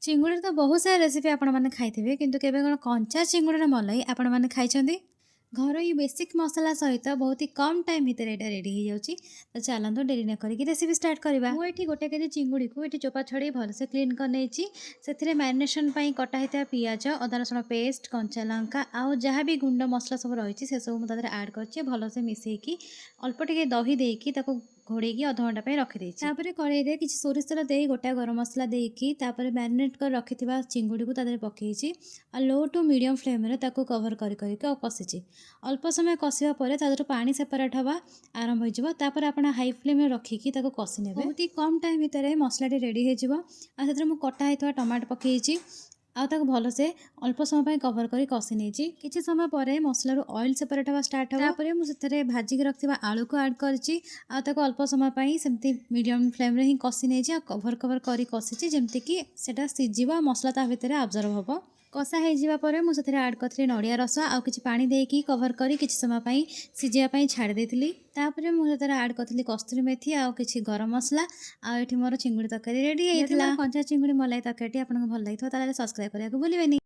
ଚିଙ୍ଗୁଡ଼ିର ତ ବହୁତ ସାରା ରେସିପି ଆପଣମାନେ ଖାଇଥିବେ, କିନ୍ତୁ କେବେ କ'ଣ କଞ୍ଚା ଚିଙ୍ଗୁଡ଼ିର ମଲାଇ ଆପଣମାନେ ଖାଇଛନ୍ତି? ଘରୋଇ ବେସିକ୍ ମସଲା ସହିତ ବହୁତ ହି କମ୍ ଟାଇମ୍ ଭିତରେ ଏଇଟା ରେଡ଼ି ହେଇଯାଉଛି। ତ ଚାଲନ୍ତୁ, ଡେରି ନ କରିକି ରେସିପି ଷ୍ଟାର୍ଟ କରିବା। ମୁଁ ଏଠି 1 କେଜି ଚିଙ୍ଗୁଡ଼ିକୁ ଏଠି ଚୋପା ଛଡ଼େଇ ଭଲସେ କ୍ଲିନ୍ କରିନେଇଛି। ସେଥିରେ ମ୍ୟାରିନେସନ୍ ପାଇଁ କଟା ହେଇଥିବା ପିଆଜ, ଅଦା ରସୁଣ ପେଷ୍ଟ, କଞ୍ଚା ଲଙ୍କା ଆଉ ଯାହା ବି ଗୁଣ୍ଡ ମସଲା ସବୁ ରହିଛି, ସେସବୁ ମୁଁ ତା ଦେହରେ ଆଡ଼୍ କରିଛି। ଭଲସେ ମିଶାଇକି ଅଳ୍ପ ଟିକେ ଦହି ଦେଇକି ତାକୁ ଘୋଡ଼େଇକି ଅଧଘଣ୍ଟା ପାଇଁ ରଖିଦେଇଛି। ତାପରେ କଡ଼େଇରେ କିଛି ସୋରିଷ ତେଲ ଦେଇ, ଗୋଟା ଗରମ ମସଲା ଦେଇକି, ତାପରେ ମ୍ୟାରିନେଟ୍ କରି ରଖିଥିବା ଚିଙ୍ଗୁଡ଼ିକୁ ତା ଦେହରେ ପକାଇଛି ଆଉ ଲୋ ଟୁ ମିଡ଼ିୟମ୍ ଫ୍ଲେମ୍ରେ ତାକୁ କଭର୍ କରି କରିକି ଆଉ କଷିଛି। ଅଳ୍ପ ସମୟ କଷିବା ପରେ ତା ଦେହରୁ ପାଣି ସେପାରେଟ୍ ହେବା ଆରମ୍ଭ ହୋଇଯିବ। ତାପରେ ଆପଣ ହାଇ ଫ୍ଲେମ୍ରେ ରଖିକି ତାକୁ କଷି ନେବେ। ବହୁତ ହି କମ୍ ଟାଇମ୍ ଭିତରେ ମସଲାଟି ରେଡ଼ି ହେଇଯିବ। ଆଉ ସେଥିରେ ମୁଁ କଟା ହେଇଥିବା ଟମାଟୋ ପକାଇଛି ଆଉ ତାକୁ ଭଲସେ ଅଳ୍ପ ସମୟ ପାଇଁ କଭର୍ କରି କଷି ନେଇଛି। କିଛି ସମୟ ପରେ ମସଲାରୁ ଅଏଲ୍ ସେପାରେଟ୍ ହେବା ଷ୍ଟାର୍ଟ ହେବ। ତାପରେ ମୁଁ ସେଥିରେ ଭାଜିକି ରଖିଥିବା ଆଳୁକୁ ଆଡ଼୍ କରିଛି ଆଉ ତାକୁ ଅଳ୍ପ ସମୟ ପାଇଁ ସେମିତି ମିଡ଼ିୟମ୍ ଫ୍ଲେମ୍ରେ ହିଁ କଷି ନେଇଛି ଆଉ କଭର୍ କଭର୍ କରି କଷିଛି, ଯେମିତିକି ସେଇଟା ସିଝିବ ଆଉ ମସଲା ତା ଭିତରେ ଆବଜର୍ବ ହେବ। କଷା ହେଇଯିବା ପରେ ମୁଁ ସେଥିରେ ଆଡ଼୍ କରିଥିଲି ନଡ଼ିଆ ରସ ଆଉ କିଛି ପାଣି ଦେଇକି କଭର୍ କରି କିଛି ସମୟ ପାଇଁ ସିଝିବା ପାଇଁ ଛାଡ଼ି ଦେଇଥିଲି। ତାପରେ ମୁଁ ସେଥିରେ ଆଡ଼୍ କରିଥିଲି କସ୍ତୁରୀ ମେଥି ଆଉ କିଛି ଗରମ ମସଲା। ଆଉ ଏଠି ମୋର ଚିଙ୍ଗୁଡ଼ି ତରକାରୀ ରେଡ଼ି ହେଇଥିଲା। କଞ୍ଚା ଚିଙ୍ଗୁଡ଼ି ମଲାଇ ତରକାରୀଟି ଆପଣଙ୍କୁ ଭଲ ଲାଗିଥିବ, ତାହେଲେ ସବସ୍କ୍ରାଇବ୍ କରିବାକୁ ଭୁଲିବେନି।